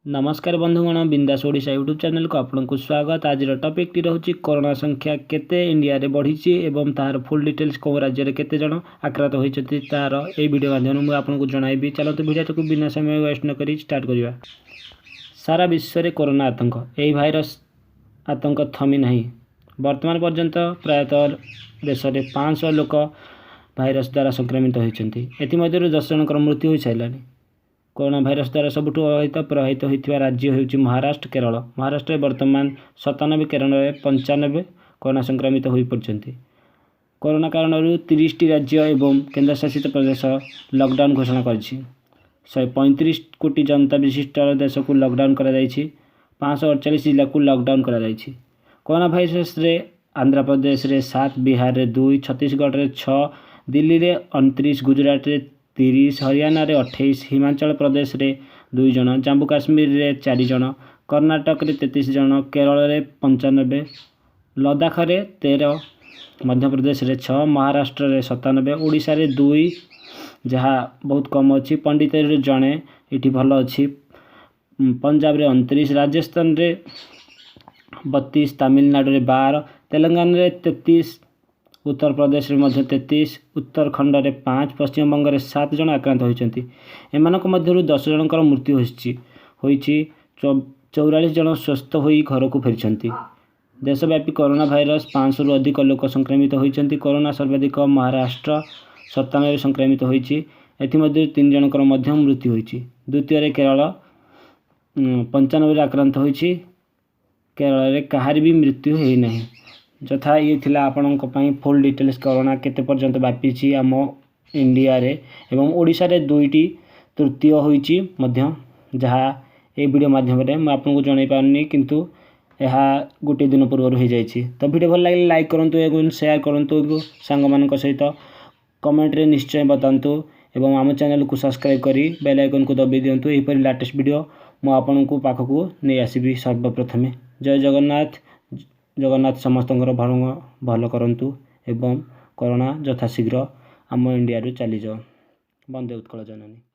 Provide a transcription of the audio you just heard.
ନମସ୍କାର ବନ୍ଧୁଗଣ, ବିନ୍ଦାସ ଓଡ଼ିଶା ୟୁଟ୍ୟୁବ୍ ଚ୍ୟାନେଲକୁ ଆପଣଙ୍କୁ ସ୍ୱାଗତ। ଆଜିର ଟପିକ୍ଟି ରହୁଛି କରୋନା ସଂଖ୍ୟା କେତେ ଇଣ୍ଡିଆରେ ବଢ଼ିଛି ଏବଂ ତାହାର ଫୁଲ୍ ଡିଟେଲ୍ସ, କେଉଁ ରାଜ୍ୟରେ କେତେ ଜଣ ଆକ୍ରାନ୍ତ ହୋଇଛନ୍ତି, ତାହାର ଏହି ଭିଡ଼ିଓ ମାଧ୍ୟମରେ ମୁଁ ଆପଣଙ୍କୁ ଜଣାଇବି। ଚାଲନ୍ତୁ, ଭିଡ଼ିଓଟିକୁ ବିନା ସମୟ ୱେଷ୍ଟ ନକରି ଷ୍ଟାର୍ଟ କରିବା। ସାରା ବିଶ୍ୱରେ କରୋନା ଆତଙ୍କ। ଏହି ଭାଇରସ୍ ଆତଙ୍କ ଥମି ନାହିଁ। ବର୍ତ୍ତମାନ ପର୍ଯ୍ୟନ୍ତ ପ୍ରାୟତଃ ଦେଶରେ 500 ଲୋକ ଭାଇରସ୍ ଦ୍ୱାରା ସଂକ୍ରମିତ ହୋଇଛନ୍ତି। ଏଥିମଧ୍ୟରୁ 10 ଜଣଙ୍କର ମୃତ୍ୟୁ ହୋଇସାରିଲାଣି। କରୋନା ଭାଇରସ୍ ଦ୍ୱାରା ସବୁଠୁ ଅଧିକ ପ୍ରଭାବିତ ହୋଇଥିବା ରାଜ୍ୟ ହେଉଛି ମହାରାଷ୍ଟ୍ର, କେରଳ। ମହାରାଷ୍ଟ୍ରରେ ବର୍ତ୍ତମାନ 97, କେରଳରେ 95 କରୋନା ସଂକ୍ରମିତ ହୋଇପଡ଼ିଛନ୍ତି। କରୋନା କାରଣରୁ 30ଟି ରାଜ୍ୟ ଏବଂ କେନ୍ଦ୍ରଶାସିତ ପ୍ରଦେଶ ଲକଡାଉନ୍ ଘୋଷଣା କରିଛି। 135 କୋଟି ଜନତା ବିଶିଷ୍ଟ ଦେଶକୁ ଲକଡାଉନ୍ କରାଯାଇଛି। 548 ଜିଲ୍ଲାକୁ ଲକଡାଉନ୍ କରାଯାଇଛି। କରୋନା ଭାଇରସରେ ଆନ୍ଧ୍ରପ୍ରଦେଶରେ 7, ବିହାରରେ 2, ଛତିଶଗଡ଼ରେ 6, ଦିଲ୍ଲୀରେ 29, ଗୁଜୁରାଟରେ 30, ହରିୟାଣାରେ 28, ହିମାଚଳ ପ୍ରଦେଶରେ ଦୁଇ ଜଣ, ଜାମ୍ମୁ କାଶ୍ମୀରରେ ଚାରି ଜଣ, କର୍ଣ୍ଣାଟକରେ 33 ଜଣ, କେରଳରେ 95, ଲଦାଖରେ 13, ମଧ୍ୟପ୍ରଦେଶରେ 6, ମହାରାଷ୍ଟ୍ରରେ 97, ଓଡ଼ିଶାରେ 2, ଯାହା ବହୁତ କମ୍ ଅଛି। ପଣ୍ଡିଚେରୀରେ ଜଣେ, ଏଠି ଭଲ ଅଛି। ପଞ୍ଜାବରେ 29, ରାଜସ୍ଥାନରେ 32, ତାମିଲନାଡ଼ୁରେ 12, ତେଲେଙ୍ଗାନାରେ 33, ଉତ୍ତରପ୍ରଦେଶରେ ମଧ୍ୟ 33, ଉତ୍ତରାଖଣ୍ଡରେ 5, ପଶ୍ଚିମବଙ୍ଗରେ ସାତ ଜଣ ଆକ୍ରାନ୍ତ ହୋଇଛନ୍ତି। ଏମାନଙ୍କ ମଧ୍ୟରୁ 10 ଜଣଙ୍କର ମୃତ୍ୟୁ ହୋଇଛି। 44 ଜଣ ସୁସ୍ଥ ହୋଇ ଘରକୁ ଫେରିଛନ୍ତି। ଦେଶବ୍ୟାପୀ କରୋନା ଭାଇରସ 500ରୁ ଅଧିକ ଲୋକ ସଂକ୍ରମିତ ହୋଇଛନ୍ତି। କରୋନା ସର୍ବାଧିକ ମହାରାଷ୍ଟ୍ର 97 ସଂକ୍ରମିତ ହୋଇଛି। ଏଥିମଧ୍ୟରୁ ତିନି ଜଣଙ୍କର ମଧ୍ୟ ମୃତ୍ୟୁ ହୋଇଛି। ଦ୍ୱିତୀୟରେ କେରଳ 95ରେ ଆକ୍ରାନ୍ତ ହୋଇଛି। କେରଳରେ କାହାରି ବି ମୃତ୍ୟୁ ହୋଇନାହିଁ। ଯଥା ଇଏ ଥିଲା ଆପଣଙ୍କ ପାଇଁ ଫୁଲ୍ ଡିଟେଲ୍ସ, କରୋନା କେତେ ପର୍ଯ୍ୟନ୍ତ ବ୍ୟାପିଛି ଆମ ଇଣ୍ଡିଆରେ ଏବଂ ଓଡ଼ିଶାରେ ଦୁଇଟି ତୃତୀୟ ହୋଇଛି ମଧ୍ୟ, ଯାହା ଏଇ ଭିଡ଼ିଓ ମାଧ୍ୟମରେ ମୁଁ ଆପଣଙ୍କୁ ଜଣାଇ ପାରୁନି, କିନ୍ତୁ ଏହା ଗୋଟିଏ ଦିନ ପୂର୍ବରୁ ହୋଇଯାଇଛି। ତ ଭିଡ଼ିଓ ଭଲ ଲାଗିଲେ ଲାଇକ୍ କରନ୍ତୁ ଏବଂ ସେୟାର କରନ୍ତୁ ସାଙ୍ଗମାନଙ୍କ ସହିତ। କମେଣ୍ଟରେ ନିଶ୍ଚୟ ବତାନ୍ତୁ ଏବଂ ଆମ ଚ୍ୟାନେଲକୁ ସବସ୍କ୍ରାଇବ୍ କରି ବେଲ୍ ଆଇକନ୍କୁ ଦବାଇ ଦିଅନ୍ତୁ। ଏହିପରି ଲାଟେଷ୍ଟ ଭିଡ଼ିଓ ମୁଁ ଆପଣଙ୍କୁ ପାଖକୁ ନେଇ ଆସିବି ସର୍ବପ୍ରଥମେ। ଜୟ ଜଗନ୍ନାଥ। ଜଗନ୍ନାଥ ସମସ୍ତଙ୍କର ଭଲ ଭଲ କରନ୍ତୁ ଏବଂ କରୋନା ଯଥାଶୀଘ୍ର ଆମ ଇଣ୍ଡିଆରୁ ଚାଲିଯାଉ। ବନ୍ଦେ ଉତ୍କଳ ଜନନୀ।